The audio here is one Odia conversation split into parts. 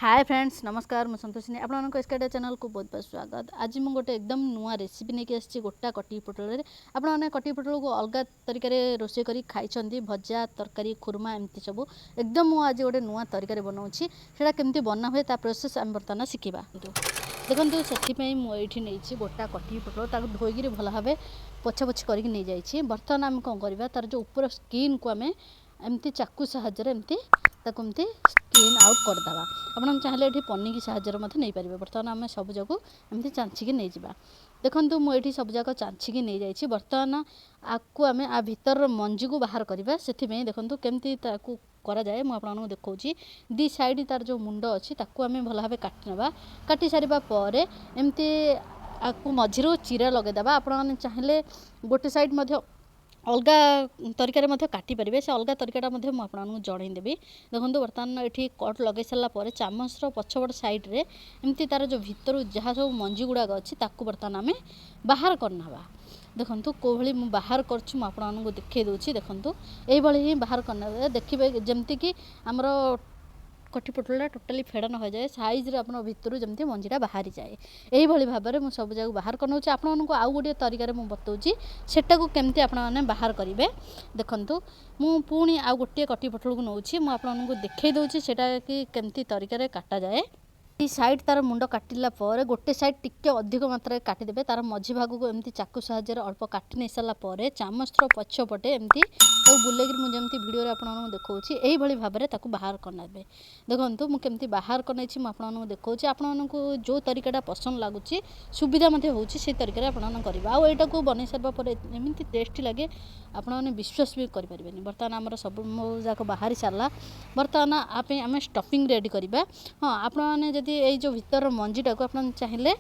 ହାଏ ଫ୍ରେଣ୍ଡସ୍, ନମସ୍କାର। ମୁଁ ସନ୍ତୋଷିନୀ, ଆପଣମାନଙ୍କ ଏସ୍କାଡିଆ ଚ୍ୟାନେଲକୁ ବହୁତ ବହୁତ ସ୍ୱାଗତ। ଆଜି ମୁଁ ଗୋଟେ ଏକଦମ ନୂଆ ରେସିପି ନେଇକି ଆସିଛି ଗୋଟା କଟି ପୋଟଳରେ। ଆପଣମାନେ କଟି ପୋଟଳକୁ ଅଲଗା ତରିକାରେ ରୋଷେଇ କରି ଖାଇଛନ୍ତି, ଭଜା, ତରକାରୀ, ଖୁର୍ମା, ଏମିତି ସବୁ। ଏକଦମ ମୁଁ ଆଜି ଗୋଟେ ନୂଆ ତରିକାରେ ବନାଉଛି। ସେଇଟା କେମିତି ବନା ହୁଏ, ତା ପ୍ରୋସେସ୍ ଆମେ ବର୍ତ୍ତମାନ ଶିଖିବା। ଦେଖନ୍ତୁ, ସେଥିପାଇଁ ମୁଁ ଏଇଠି ନେଇଛି ଗୋଟା କଟି ପୋଟଳ। ତାକୁ ଧୋଇକିରି ଭଲ ଭାବେ ପୋଛାପୋଛି କରିକି ନେଇଯାଇଛି। ବର୍ତ୍ତମାନ ଆମେ କ'ଣ କରିବା? ତାର ଯେଉଁ ଉପର ସ୍କିନ୍କୁ ଆମେ ଏମିତି ଚାକୁ ସାହାଯ୍ୟରେ ଏମିତି ତାକୁ ଏମିତି ସ୍କିନ୍ ଆଉଟ୍ କରିଦେବା। ଆପଣ ଚାହିଁଲେ ଏଠି ପନିକି ସାହାଯ୍ୟରେ ମଧ୍ୟ ନେଇପାରିବେ। ବର୍ତ୍ତମାନ ଆମେ ସବୁଯାକୁ ଏମିତି ଚାଞ୍ଚିକି ନେଇଯିବା। ଦେଖନ୍ତୁ, ମୁଁ ଏଇଠି ସବୁଯାକ ଚାଞ୍ଚିକି ନେଇଯାଇଛି। ବର୍ତ୍ତମାନ ଆକୁ ଆମେ ଆ ଭିତରର ମଞ୍ଜିକୁ ବାହାର କରିବା। ସେଥିପାଇଁ ଦେଖନ୍ତୁ, କେମିତି ତାକୁ କରାଯାଏ ମୁଁ ଆପଣମାନଙ୍କୁ ଦେଖାଉଛି। ଦୁଇ ସାଇଡ଼୍ ତାର ଯେଉଁ ମୁଣ୍ଡ ଅଛି, ତାକୁ ଆମେ ଭଲ ଭାବେ କାଟି ନେବା। କାଟି ସାରିବା ପରେ ଏମିତି ଆକୁ ମଝିରୁ ଚିରା ଲଗାଇଦେବା। ଆପଣମାନେ ଚାହିଁଲେ ଗୋଟେ ସାଇଡ଼୍ ମଧ୍ୟ ଅଲଗା ତରିକାରେ ମଧ୍ୟ କାଟିପାରିବେ। ସେ ଅଲଗା ତରିକାଟା ମଧ୍ୟ ମୁଁ ଆପଣମାନଙ୍କୁ ଜଣାଇଦେବି। ଦେଖନ୍ତୁ, ବର୍ତ୍ତମାନ ଏଠି କଟ୍ ଲଗାଇ ସାରିଲା ପରେ ଚାମଚର ପଛପଟ ସାଇଡ଼୍ରେ ଏମିତି ତାର ଯେଉଁ ଭିତରୁ ଯାହା ସବୁ ମଞ୍ଜି ଗୁଡ଼ାକ ଅଛି, ତାକୁ ବର୍ତ୍ତମାନ ଆମେ ବାହାର କରିନେବା। ଦେଖନ୍ତୁ, କେଉଁଭଳି ମୁଁ ବାହାର କରୁଛି, ମୁଁ ଆପଣମାନଙ୍କୁ ଦେଖାଇ ଦେଉଛି। ଦେଖନ୍ତୁ, ଏଇଭଳି ହିଁ ବାହାର କରିନେବେ। ଦେଖିବେ, ଯେମିତିକି ଆମର କଟି ପୋଟଳଟା ଟୋଟାଲି ଫେଡ଼ ନ ହୋଇଯାଏ, ସାଇଜ୍ରେ ଆପଣ ଭିତରୁ ଯେମିତି ମଞ୍ଜିଟା ବାହାରିଯାଏ। ଏଇଭଳି ଭାବରେ ମୁଁ ସବୁ ଯାକ ବାହାର କରିନେଉଛି। ଆପଣମାନଙ୍କୁ ଆଉ ଗୋଟିଏ ତରିକାରେ ମୁଁ ବତାଉଛି, ସେଟାକୁ କେମିତି ଆପଣମାନେ ବାହାର କରିବେ। ଦେଖନ୍ତୁ, ମୁଁ ପୁଣି ଆଉ ଗୋଟିଏ କଟି ପୋଟଳକୁ ନେଉଛି। ମୁଁ ଆପଣମାନଙ୍କୁ ଦେଖାଇ ଦେଉଛି ସେଇଟା କି କେମିତି ତରିକାରେ କାଟାଯାଏ। ସାଇଡ଼୍ ତାର ମୁଣ୍ଡ କାଟିଲା ପରେ ଗୋଟେ ସାଇଡ଼୍ ଟିକେ ଅଧିକ ମାତ୍ରାରେ କାଟିଦେବେ। ତାର ମଝି ଭାଗକୁ ଏମିତି ଚାକୁ ସାହାଯ୍ୟରେ ଅଳ୍ପ କାଟି ନେଇ ସାରିଲା ପରେ ଚାମଚର ପଛପଟେ ଏମିତି ତାକୁ ବୁଲେଇକିରି, ମୁଁ ଯେମିତି ଭିଡ଼ିଓରେ ଆପଣମାନଙ୍କୁ ଦେଖାଉଛି, ଏଇଭଳି ଭାବରେ ତାକୁ ବାହାର କରିନେବେ। ଦେଖନ୍ତୁ, ମୁଁ କେମିତି ବାହାର କରିନେଇଛି, ମୁଁ ଆପଣମାନଙ୍କୁ ଦେଖାଉଛି। ଆପଣମାନଙ୍କୁ ଯେଉଁ ତରିକାଟା ପସନ୍ଦ ଲାଗୁଛି, ସୁବିଧା ମଧ୍ୟ ହେଉଛି, ସେଇ ତରିକାରେ ଆପଣମାନେ କରିବେ। ଆଉ ଏଇଟାକୁ ବନେଇ ସାରିବା ପରେ ଏମିତି ଟେଷ୍ଟି ଲାଗେ, ଆପଣମାନେ ବିଶ୍ୱାସ ବି କରିପାରିବେନି। ବର୍ତ୍ତମାନ ଆମର ସବୁ ଯାକ ବାହାରି ସାରିଲା। ବର୍ତ୍ତମାନ ଆ ପାଇଁ ଆମେ ଷ୍ଟଫିଂ ରେଡ଼ି କରିବା। ହଁ, ଆପଣମାନେ ଯଦି ଏଇ ଯେଉଁ ଭିତରର ମଞ୍ଜିଟାକୁ ଆପଣ ଚାହିଁଲେ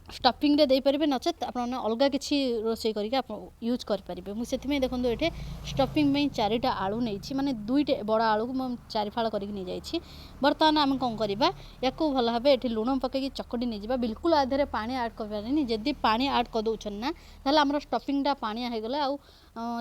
ଷ୍ଟଫିଂରେ ଦେଇପାରିବେ, ନଚେତ୍ ଆପଣମାନେ ଅଲଗା କିଛି ରୋଷେଇ କରିକି ଆପଣ ୟୁଜ୍ କରିପାରିବେ। ମୁଁ ସେଥିପାଇଁ ଦେଖନ୍ତୁ, ଏଠି ଷ୍ଟଫିଂ ପାଇଁ ଚାରିଟା ଆଳୁ ନେଇଛି, ମାନେ ଦୁଇଟି ବଡ଼ ଆଳୁକୁ ମୁଁ ଚାରି ଫାଳ କରିକି ନେଇଯାଇଛି। ବର୍ତ୍ତମାନ ଆମେ କ'ଣ କରିବା? ୟାକୁ ଭଲ ଭାବେ ଏଠି ଲୁଣ ପକାଇକି ଚକଟି ନେଇଯିବା। ବିଲକୁଲ ଆ ଦେହରେ ପାଣି ଆଡ଼୍ କରିବାନି। ଯଦି ପାଣି ଆଡ଼୍ କରିଦେଉଛନ୍ତି ନା, ତାହେଲେ ଆମର ଷ୍ଟଫିଂଟା ପାଣିଆ ହେଇଗଲେ ଆଉ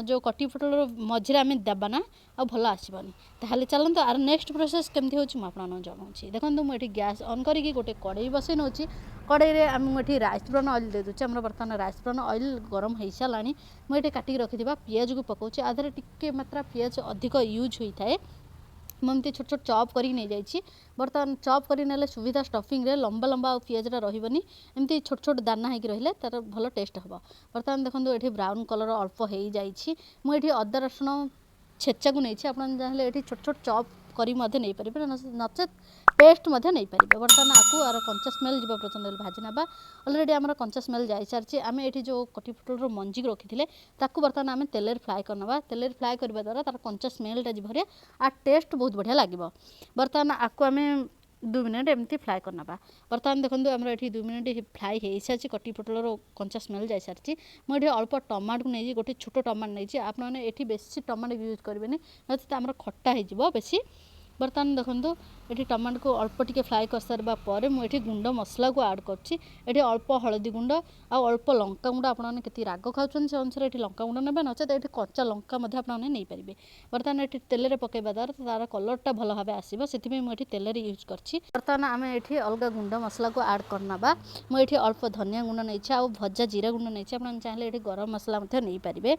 ଯେଉଁ କଟି ପୋଟଳର ମଝିରେ ଆମେ ଦେବା ନା, ଆଉ ଭଲ ଆସିବନି। ତାହେଲେ ଚାଲନ୍ତୁ, ଆର ନେକ୍ସଟ ପ୍ରୋସେସ୍ କେମିତି ହେଉଛି ମୁଁ ଆପଣମାନଙ୍କୁ ଜଣାଉଛି। ଦେଖନ୍ତୁ, ମୁଁ ଏଠି ଗ୍ୟାସ୍ ଅନ୍ କରିକି ଗୋଟେ କଡ଼େଇ ବସେଇ ନେଉଛି। କଡ଼େଇରେ ମୁଁ ଏଠି ରାଇସ୍ ବ୍ରାନ୍ ଅଏଲ୍ ଦେଇଦେଉଛି। ଆମର ବର୍ତ୍ତମାନ ରାଇସ୍ ବ୍ରାନ୍ ଅଏଲ୍ ଗରମ ହେଇସାରିଲାଣି। ମୁଁ ଏଠି କାଟିକି ରଖିଥିବା ପିଆଜକୁ ପକାଉଛି। ଆ ଦେହରେ ଟିକେ ମାତ୍ରା ପିଆଜ ଅଧିକ ୟୁଜ୍ ହୋଇଥାଏ। ମୁଁ ଏମିତି ଛୋଟ ଛୋଟ ଚପ୍ କରିକି ନେଇଯାଇଛି। ବର୍ତ୍ତମାନ ଚପ୍ କରି ନେଲେ ସୁବିଧା, ଷ୍ଟଫିଂରେ ଲମ୍ବା ଲମ୍ବା ଆଉ ପିଆଜଟା ରହିବନି, ଏମିତି ଛୋଟ ଛୋଟ ଦାନା ହେଇକି ରହିଲେ ତା'ର ଭଲ ଟେଷ୍ଟ ହେବ। ବର୍ତ୍ତମାନ ଦେଖନ୍ତୁ, ଏଠି ବ୍ରାଉନ୍ କଲର୍ ଅଳ୍ପ ହେଇଯାଇଛି। ମୁଁ ଏଠି ଅଦା ରସୁଣ ଛେଚାକୁ ନେଇଛି। ଆପଣ ଚାହିଁଲେ ଏଠି ଛୋଟ ଛୋଟ ଚପ୍ କରି ମଧ୍ୟ ନେଇପାରିବେ, ନଚେତ୍ ପେଷ୍ଟ ମଧ୍ୟ ନେଇପାରିବେ। ବର୍ତ୍ତମାନ ଆକୁ ଆର କଞ୍ଚା ସ୍ମେଲ୍ ଯିବା ପର୍ଯ୍ୟନ୍ତ ଭାଜି ନେବା। ଅଲରେଡ଼ି ଆମର କଞ୍ଚା ସ୍ମେଲ୍ ଯାଇସାରିଛି। ଆମେ ଏଠି ଯେଉଁ କଟି ପୋଟଳର ମଞ୍ଜିକୁ ରଖିଥିଲେ, ତାକୁ ବର୍ତ୍ତମାନ ଆମେ ତେଲରେ ଫ୍ରାଏ କରିନେବା। ତେଲରେ ଫ୍ରାଏ କରିବା ଦ୍ୱାରା ତାର କଞ୍ଚା ସ୍ମେଲ୍ଟା ଯିବ ଆଉ ଟେଷ୍ଟ ବହୁତ ବଢ଼ିଆ ଲାଗିବ। ବର୍ତ୍ତମାନ ଆକୁ ଆମେ 2 ମିନିଟ୍ ଏମିତି ଫ୍ରାଏ କରିନେବା। ବର୍ତ୍ତମାନ ଦେଖନ୍ତୁ, ଆମର ଏଠି 2 ମିନିଟ୍ ଫ୍ରାଏ ହେଇସାରିଛି, କଟି ପୋଟଳର କଞ୍ଚା ସ୍ମେଲ୍ ଯାଇସାରିଛି। ମୁଁ ଏଠି ଅଳ୍ପ ଟମାଟୋକୁ ନେଇଛି, ଗୋଟେ ଛୋଟ ଟମାଟୋ ନେଇଛି। ଆପଣମାନେ ଏଠି ବେଶୀ ଟମାଟୋ ୟୁଜ୍ କରିବେନି, ନଚେତ୍ ଆମର ଖଟା ହେଇଯିବ ବେଶୀ। ବର୍ତ୍ତମାନ ଦେଖନ୍ତୁ, ଏଠି ଟମାଟୋକୁ ଅଳ୍ପ ଟିକେ ଫ୍ରାଏ କରିସାରିବା ପରେ ମୁଁ ଏଠି ଗୁଣ୍ଡ ମସଲାକୁ ଆଡ଼୍ କରୁଛି। ଏଠି ଅଳ୍ପ ହଳଦୀ ଗୁଣ୍ଡ ଆଉ ଅଳ୍ପ ଲଙ୍କା ଗୁଣ୍ଡ। ଆପଣମାନେ କେତିକି ରାଗ ଖାଉଛନ୍ତି, ସେ ଅନୁସାରେ ଏଠି ଲଙ୍କା ଗୁଣ୍ଡ ନେବେ, ନଚେତ୍ ଏଠି କଞ୍ଚା ଲଙ୍କା ମଧ୍ୟ ଆପଣମାନେ ନେଇପାରିବେ। ବର୍ତ୍ତମାନ ଏଠି ତେଲରେ ପକାଇବା ଦ୍ୱାରା ତା'ର କଲର୍ଟା ଭଲ ଭାବେ ଆସିବ, ସେଥିପାଇଁ ମୁଁ ଏଠି ତେଲରେ ୟୁଜ୍ କରିଛି। ବର୍ତ୍ତମାନ ଆମେ ଏଠି ଅଲଗା ଗୁଣ୍ଡ ମସଲାକୁ ଆଡ଼୍ କରିନେବା। ମୁଁ ଏଠି ଅଳ୍ପ ଧନିଆ ଗୁଣ୍ଡ ନେଇଛି ଆଉ ଭଜା ଜିରା ଗୁଣ୍ଡ ନେଇଛି। ଆପଣ ଚାହିଁଲେ ଏଠି ଗରମ ମସଲା ମଧ୍ୟ ନେଇପାରିବେ।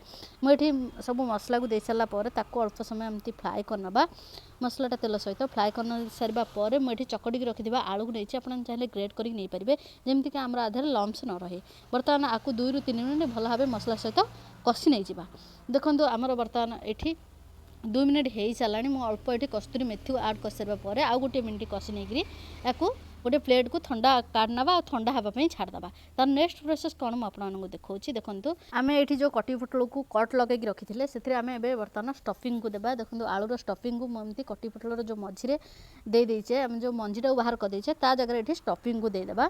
ମୁଁ ଏଠି ସବୁ ମସଲାକୁ ଦେଇସାରିଲା ପରେ ତାକୁ ଅଳ୍ପ ସମୟ ଏମିତି ଫ୍ରାଏ କରିନେବା। ମସଲାଟା ତେଲ ସହିତ ଫ୍ରାଏ କରି ସାରିବା ପରେ ମୁଁ ଏଠି ଚକଟିକି ରଖିଥିବା ଆଳୁକୁ ନେଇଛି। ଆପଣ ଚାହିଁଲେ ଗ୍ରେଟ୍ କରିକି ନେଇପାରିବେ, ଯେମିତିକି ଆମର ଆ ଦେହରେ ଲମ୍ସ ନ ରହେ। ବର୍ତ୍ତମାନ ଆକୁ 2ରୁ 3 ମିନିଟ୍ ଭଲ ଭାବେ ମସଲା ସହିତ କଷି ନେଇଯିବା। ଦେଖନ୍ତୁ, ଆମର ବର୍ତ୍ତମାନ ଏଠି 2 ମିନିଟ୍ ହେଇସାରିଲାଣି। ମୁଁ ଅଳ୍ପ ଏଠି କସ୍ତୁରୀ ମେଥିକୁ ଆଡ଼୍ କରିସାରିବା ପରେ ଆଉ ଗୋଟିଏ ମିନିଟ୍ କଷି ନେଇକରି ୟାକୁ ଗୋଟେ ପ୍ଲେଟ୍କୁ ଥଣ୍ଡା କାଢ଼ି ନେବା ଆଉ ଥଣ୍ଡା ହେବା ପାଇଁ ଛାଡ଼ିଦେବା। ତାର ନେକ୍ସଟ ପ୍ରୋସେସ୍ କ'ଣ ମୁଁ ଆପଣମାନଙ୍କୁ ଦେଖାଉଛି। ଦେଖନ୍ତୁ, ଆମେ ଏଇଠି ଯେଉଁ କଟି ପୋଟଳକୁ କଟ୍ ଲଗାଇକି ରଖିଥିଲେ, ସେଥିରେ ଆମେ ଏବେ ବର୍ତ୍ତମାନ ଷ୍ଟଫିଂକୁ ଦେବା। ଦେଖନ୍ତୁ, ଆଳୁର ଷ୍ଟଫିଂକୁ ମୁଁ ଏମିତି କଟି ପୋଟଳର ଯେଉଁ ମଝିରେ ଦେଇଦେଇଛେ, ଆମେ ଯେଉଁ ମଞ୍ଜିଟାକୁ ବାହାର କରିଦେଇଛେ, ତା ଜାଗାରେ ଏଠି ଷ୍ଟଫିଂକୁ ଦେଇଦେବା।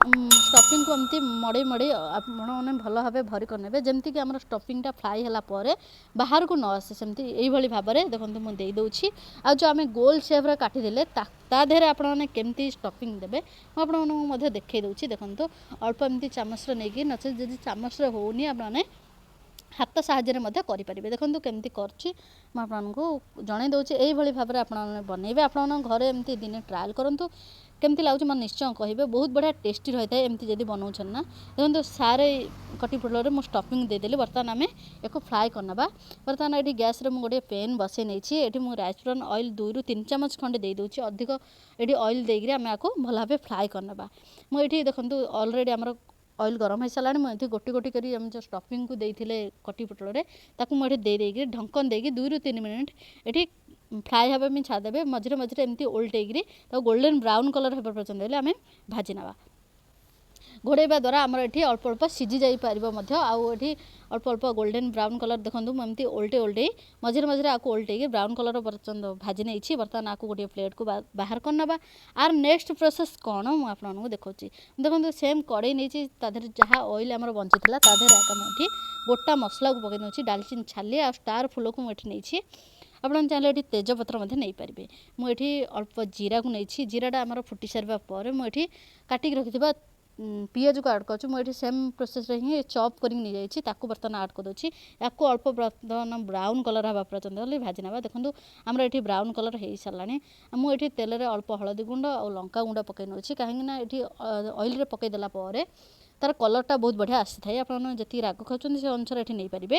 ଷ୍ଟଫିଂକୁ ଏମିତି ମଡ଼େଇ ମଡ଼େଇ ଆପଣମାନେ ଭଲ ଭାବେ ଭରି କରିନେବେ, ଯେମିତିକି ଆମର ଷ୍ଟଫିଂଟା ଫ୍ରାଏ ହେଲା ପରେ ବାହାରକୁ ନ ଆସେ। ସେମିତି ଏଇଭଳି ଭାବରେ ଦେଖନ୍ତୁ, ମୁଁ ଦେଇଦେଉଛି। ଆଉ ଯେଉଁ ଆମେ ଗୋଲ ସେପ୍ର କାଟିଦେଲେ, ତା ଦେହରେ ଆପଣମାନେ କେମିତି ଷ୍ଟଫିଂ ଦେବେ, ମୁଁ ଆପଣମାନଙ୍କୁ ମଧ୍ୟ ଦେଖାଇ ଦେଉଛି। ଦେଖନ୍ତୁ, ଅଳ୍ପ ଏମିତି ଚାମଚରେ ନେଇକି, ନଚେତ୍ ଯଦି ଚାମଚରେ ହେଉନି, ଆପଣମାନେ ହାତ ସାହାଯ୍ୟରେ ମଧ୍ୟ କରିପାରିବେ। ଦେଖନ୍ତୁ କେମିତି କରୁଛି, ମୁଁ ଆପଣଙ୍କୁ ଜଣାଇ ଦେଉଛି। ଏଇଭଳି ଭାବରେ ଆପଣମାନେ ବନେଇବେ। ଆପଣମାନଙ୍କ ଘରେ ଏମିତି ଦିନେ ଟ୍ରାଏଲ୍ କରନ୍ତୁ, କେମିତି ଲାଗୁଛି ମୋତେ ନିଶ୍ଚୟ କହିବେ। ବହୁତ ବଢ଼ିଆ ଟେଷ୍ଟି ରହିଥାଏ ଏମିତି ଯଦି ବନାଉଛନ୍ତି ନା। ଦେଖନ୍ତୁ, ସାରେ କଟି ପୋଟଳରେ ମୁଁ ଷ୍ଟଫିଂ ଦେଇଦେଲି। ବର୍ତ୍ତମାନ ଆମେ ୟାକୁ ଫ୍ରାଏ କରିନେବା। ବର୍ତ୍ତମାନ ଏଠି ଗ୍ୟାସ୍ରେ ମୁଁ ଗୋଟିଏ ପେନ୍ ବସେଇ ନେଇଛି। ଏଠି ମୁଁ ରାଇସ୍ ବ୍ରାନ୍ ଅଏଲ୍ 2ରୁ 3 ଚାମଚ ଖଣ୍ଡେ ଦେଇଦେଉଛି। ଅଧିକ ଏଠି ଅଏଲ୍ ଦେଇକରି ଆମେ ୟାକୁ ଭଲ ଭାବେ ଫ୍ରାଏ କରିନେବା। ମୁଁ ଏଠି ଦେଖନ୍ତୁ, ଅଲରେଡ଼ି ଆମର ଅଏଲ୍ ଗରମ ହେଇସାରିଲାଣି। ମୁଁ ଏଠି ଗୋଟି ଗୋଟି କରି ଆମେ ଯେଉଁ ଷ୍ଟଫିଂକୁ ଦେଇଥିଲେ କଟି ପୋଟଳରେ, ତାକୁ ମୁଁ ଏଠି ଦେଇ ଦେଇକିରି ଢଙ୍କନ ଦେଇକି 2ରୁ 3 ମିନିଟ୍ ଏଠି ଫ୍ରାଏ ହେବା ପାଇଁ ଛାଡ଼ିଦେବେ। ମଝିରେ ମଝିରେ ଏମିତି ଓଲଟେଇକିରି ତାକୁ ଗୋଲ୍ଡେନ୍ ବ୍ରାଉନ୍ କଲର୍ ହେବା ପର୍ଯ୍ୟନ୍ତ ହେଲେ ଆମେ ଭାଜି ନେବା। ଘୋଡ଼େଇବା ଦ୍ୱାରା ଆମର ଏଠି ଅଳ୍ପ ଅଳ୍ପ ସିଝି ଯାଇପାରିବ ମଧ୍ୟ, ଆଉ ଏଠି ଅଳ୍ପ ଅଳ୍ପ ଗୋଲ୍ଡେନ୍ ବ୍ରାଉନ୍ କଲର୍। ଦେଖନ୍ତୁ, ମୁଁ ଏମିତି ଓଲଟେଇ ଓଲଟେଇ ମଝିରେ ମଝିରେ ଆକୁ ଓଲଟେଇକି ବ୍ରାଉନ୍ କଲର୍ ପର୍ଯ୍ୟନ୍ତ ଭାଜି ନେଇଛି। ବର୍ତ୍ତମାନ ଆକୁ ଗୋଟିଏ ପ୍ଲେଟ୍କୁ ବାହାର କରିନେବା। ଆର ନେକ୍ସଟ ପ୍ରୋସେସ୍ କ'ଣ, ମୁଁ ଆପଣମାନଙ୍କୁ ଦେଖାଉଛି। ଦେଖନ୍ତୁ, ସେମ୍ କଡ଼େଇ ନେଇଛି। ତା ଦେହରେ ଯାହା ଅଏଲ୍ ଆମର ବଞ୍ଚିଥିଲା, ତା ଦେହରେ ଏକା ମୁଁ ଏଠି ଗୋଟା ମସଲାକୁ ପକାଇ ଦେଉଛି। ଡାଲଚିନି ଛାଲି ଆଉ ଷ୍ଟାର୍ ଫୁଲକୁ ମୁଁ ଏଠି ନେଇଛି। ଆପଣ ଚାହିଁଲେ ଏଠି ତେଜପତ୍ର ମଧ୍ୟ ନେଇପାରିବେ। ମୁଁ ଏଠି ଅଳ୍ପ ଜିରାକୁ ନେଇଛି। ଜିରାଟା ଆମର ଫୁଟି ସାରିବା ପରେ ମୁଁ ଏଠି କାଟିକି ରଖିଥିବା ପିଆଜକୁ ଆଡ଼୍ କରୁଛି। ମୁଁ ଏଠି ସେମ୍ ପ୍ରୋସେସ୍ରେ ହିଁ ଚପ୍ କରିକି ନେଇଯାଇଛି, ତାକୁ ବର୍ତ୍ତମାନ ଆଡ଼୍ କରିଦେଉଛି। ୟାକୁ ଅଳ୍ପ ବର୍ତ୍ତମାନ ବ୍ରାଉନ୍ କଲର୍ ହେବା ପର୍ଯ୍ୟନ୍ତ ହେଲେ ଭାଜି ନେବା। ଦେଖନ୍ତୁ, ଆମର ଏଠି ବ୍ରାଉନ୍ କଲର୍ ହେଇସାରିଲାଣି। ମୁଁ ଏଠି ତେଲରେ ଅଳ୍ପ ହଳଦୀ ଗୁଣ୍ଡ ଆଉ ଲଙ୍କା ଗୁଣ୍ଡ ପକାଇ ନେଉଛି, କାହିଁକିନା ଏଠି ଅଏଲ୍ରେ ପକାଇ ଦେଲା ପରେ ତା'ର କଲର୍ଟା ବହୁତ ବଢ଼ିଆ ଆସିଥାଏ। ଆପଣ ଯେତିକି ରାଗ ଖାଉଛନ୍ତି, ସେ ଅନୁସାରେ ଏଠି ନେଇପାରିବେ।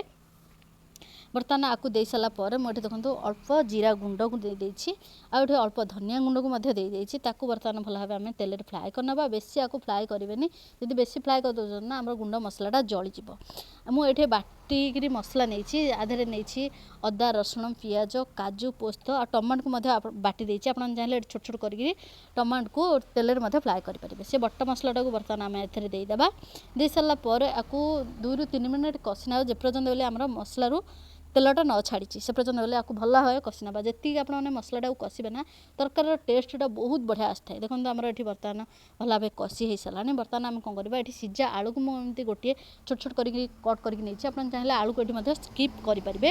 ବର୍ତ୍ତମାନ ଆକୁ ଦେଇ ସାରିଲା ପରେ ମୁଁ ଏଠି ଦେଖନ୍ତୁ ଅଳ୍ପ ଜିରା ଗୁଣ୍ଡକୁ ଦେଇଦେଇଛି, ଆଉ ଏଠି ଅଳ୍ପ ଧନିଆ ଗୁଣ୍ଡକୁ ମଧ୍ୟ ଦେଇଦେଇଛି। ତାକୁ ବର୍ତ୍ତମାନ ଭଲ ଭାବେ ଆମେ ତେଲରେ ଫ୍ରାଏ କରିନେବା। ବେଶୀ ଆକୁ ଫ୍ରାଏ କରିବେନି। ଯଦି ବେଶୀ ଫ୍ରାଏ କରିଦେଉଛନ୍ତି ନା, ଆମର ଗୁଣ୍ଡ ମସଲାଟା ଜଳିଯିବ। ମୁଁ ଏଠି ବାଟିକିରି ମସଲା ନେଇଛି। ଆ ଦେହରେ ନେଇଛି ଅଦା, ରସୁଣ, ପିଆଜ, କାଜୁ, ପୋସ୍ତ ଆଉ ଟମାଟୋକୁ ମଧ୍ୟ ବାଟି ଦେଇଛି। ଆପଣ ଚାହିଁଲେ ଏଠି ଛୋଟ ଛୋଟ କରିକି ଟମାଟୋକୁ ତେଲରେ ମଧ୍ୟ ଫ୍ରାଏ କରିପାରିବେ। ସେ ବଟା ମସଲାଟାକୁ ବର୍ତ୍ତମାନ ଆମେ ଏଥିରେ ଦେଇଦେବା। ଦେଇସାରିଲା ପରେ ଆକୁ 2ରୁ 3 ମିନିଟ୍ କଷି ନେବା, ଯେପର୍ଯ୍ୟନ୍ତ ହେଲେ ଆମର ମସଲାରୁ ତେଲଟା ନ ଛାଡ଼ିଛି, ସେ ପର୍ଯ୍ୟନ୍ତ ହେଲେ ଆକୁ ଭଲ ଭାବେ କଷି ନେବା। ଯେତିକି ଆପଣମାନେ ମସଲାଟାକୁ କଷିବେ ନା, ତରକାରୀର ଟେଷ୍ଟଟା ବହୁତ ବଢ଼ିଆ ଆସିଥାଏ। ଦେଖନ୍ତୁ, ଆମର ଏଠି ବର୍ତ୍ତମାନ ଭଲ ଭାବେ କଷି ହେଇସାରିଲାଣି। ବର୍ତ୍ତମାନ ଆମେ କ'ଣ କରିବା? ଏଠି ସିଝା ଆଳୁକୁ ମୁଁ ଏମିତି ଗୋଟିଏ ଛୋଟ ଛୋଟ କରିକି କଟ୍ କରିକି ନେଇଛି। ଆପଣ ଚାହିଁଲେ ଆଳୁକୁ ଏଠି ମଧ୍ୟ ସ୍କିପ୍ କରିପାରିବେ।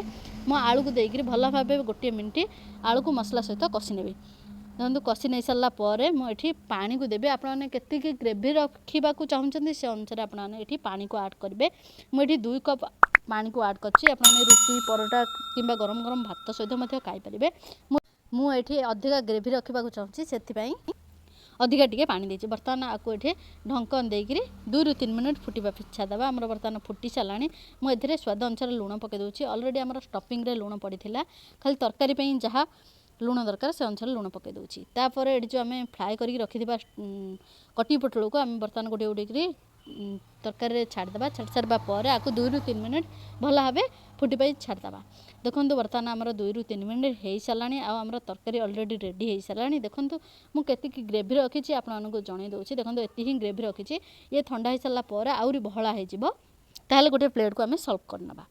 ମୁଁ ଆଳୁକୁ ଦେଇକିରି ଭଲ ଭାବେ ଗୋଟିଏ ମିନିଟ୍ ଆଳୁକୁ ମସଲା ସହିତ କଷି ନେବି। ଦେଖନ୍ତୁ, କଷି ନେଇ ସାରିଲା ପରେ ମୁଁ ଏଠି ପାଣିକୁ ଦେବି। ଆପଣମାନେ କେତିକି ଗ୍ରେଭି ରଖିବାକୁ ଚାହୁଁଛନ୍ତି, ସେ ଅନୁସାରେ ଆପଣମାନେ ଏଠି ପାଣିକୁ ଆଡ଼୍ କରିବେ। ମୁଁ ଏଠି 2 କପ୍ ପାଣିକୁ ଆଡ଼୍ କରିଛି। ଆପଣମାନେ ରୁଟି, ପରଟା କିମ୍ବା ଗରମ ଗରମ ଭାତ ସହିତ ମଧ୍ୟ ଖାଇପାରିବେ। ମୁଁ ଏଠି ଅଧିକା ଗ୍ରେଭି ରଖିବାକୁ ଚାହୁଁଛି, ସେଥିପାଇଁ ଅଧିକା ଟିକେ ପାଣି ଦେଇଛି। ବର୍ତ୍ତମାନ ଆକୁ ଏଠି ଢଙ୍କନ ଦେଇକିରି 2ରୁ 3 ମିନିଟ୍ ଫୁଟିବା ପିଛା ଦେବା। ଆମର ବର୍ତ୍ତମାନ ଫୁଟି ସାରିଲାଣି। ମୁଁ ଏଥିରେ ସ୍ୱାଦ ଅନୁସାରେ ଲୁଣ ପକାଇ ଦେଉଛି। ଅଲରେଡ଼ି ଆମର ଷ୍ଟଫିଂରେ ଲୁଣ ପଡ଼ିଥିଲା, ଖାଲି ତରକାରୀ ପାଇଁ ଯାହା ଲୁଣ ଦରକାର ସେ ଅନୁସାରେ ଲୁଣ ପକାଇ ଦେଉଛି। ତାପରେ ଏଠି ଯେଉଁ ଆମେ ଫ୍ରାଏ କରିକି ରଖିଥିବା କଟି ପୋଟଳକୁ ଆମେ ବର୍ତ୍ତମାନ ଗୋଟିଏ ଗୋଟିଏ କରି ତରକାରୀରେ ଛାଡ଼ିଦେବା। ଛାଡ଼ି ସାରିବା ପରେ ଆକୁ 2ରୁ 3 ମିନିଟ୍ ଭଲ ଭାବେ ଫୁଟି ପାଇଁ ଛାଡ଼ିଦେବା। ଦେଖନ୍ତୁ, ବର୍ତ୍ତମାନ ଆମର 2ରୁ 3 ମିନିଟ୍ ହେଇସାରିଲାଣି ଆଉ ଆମର ତରକାରୀ ଅଲରେଡ଼ି ରେଡ଼ି ହେଇସାରିଲାଣି। ଦେଖନ୍ତୁ, ମୁଁ କେତିକି ଗ୍ରେଭି ରଖିଛି ଆପଣମାନଙ୍କୁ ଜଣାଇ ଦେଉଛି। ଦେଖନ୍ତୁ, ଏତିକି ହିଁ ଗ୍ରେଭି ରଖିଛି। ଇଏ ଥଣ୍ଡା ହେଇସାରିଲା ପରେ ଆହୁରି ବହଳା ହେଇଯିବ। ତାହେଲେ ଗୋଟିଏ ପ୍ଲେଟ୍କୁ ଆମେ ସର୍ଭ କରିନେବା।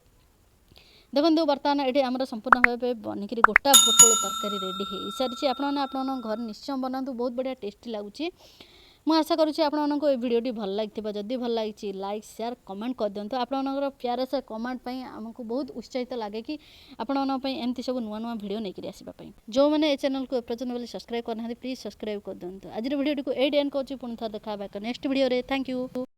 ଦେଖନ୍ତୁ, ବର୍ତ୍ତମାନ ଏଠି ଆମର ସମ୍ପୂର୍ଣ୍ଣ ଭାବେ ବନିକିରି ଗୋଟା ପୋଟଳ ତରକାରୀ ରେଡ଼ି ହେଇସାରିଛି। ଆପଣମାନେ ଆପଣଙ୍କ ଘରେ ନିଶ୍ଚୟ ବନାନ୍ତୁ, ବହୁତ ବଢ଼ିଆ ଟେଷ୍ଟି ଲାଗୁଛି। ମୁଁ ଆଶା କରୁଛି ଆପଣମାନଙ୍କୁ ଏ ଭିଡ଼ିଓଟି ଭଲ ଲାଗିଥିବ। ଯଦି ଭଲ ଲାଗିଛି, ଲାଇକ୍, ସେୟାର, କମେଣ୍ଟ କରିଦିଅନ୍ତୁ। ଆପଣମାନଙ୍କର ପ୍ୟାରା ସା କମେଣ୍ଟ ପାଇଁ ଆମକୁ ବହୁତ ଉତ୍ସାହିତ ଲାଗେ କି ଆପଣମାନଙ୍କ ପାଇଁ ଏମିତି ସବୁ ନୂଆ ନୂଆ ଭିଡ଼ିଓ ନେଇକରି ଆସିବା ପାଇଁ। ଯେଉଁମାନେ ଏ ଚ୍ୟାନେଲକୁ ଏପର୍ଯ୍ୟନ୍ତ ବୋଲି ସବସ୍କ୍ରାଇବ୍ କରିନାହାନ୍ତି, ପ୍ଲିଜ୍ ସବସ୍କ୍ରାଇବ୍ କରିଦିଅନ୍ତୁ। ଆଜିର ଭିଡ଼ିଓଟିକୁ ଏଇଠି ଏଣ୍ଡ କରୁଛି। ପୁଣି ଥରେ ଦେଖା ହେବା ଏକ ନେକ୍ସଟ ଭିଡ଼ିଓରେ। Thank you.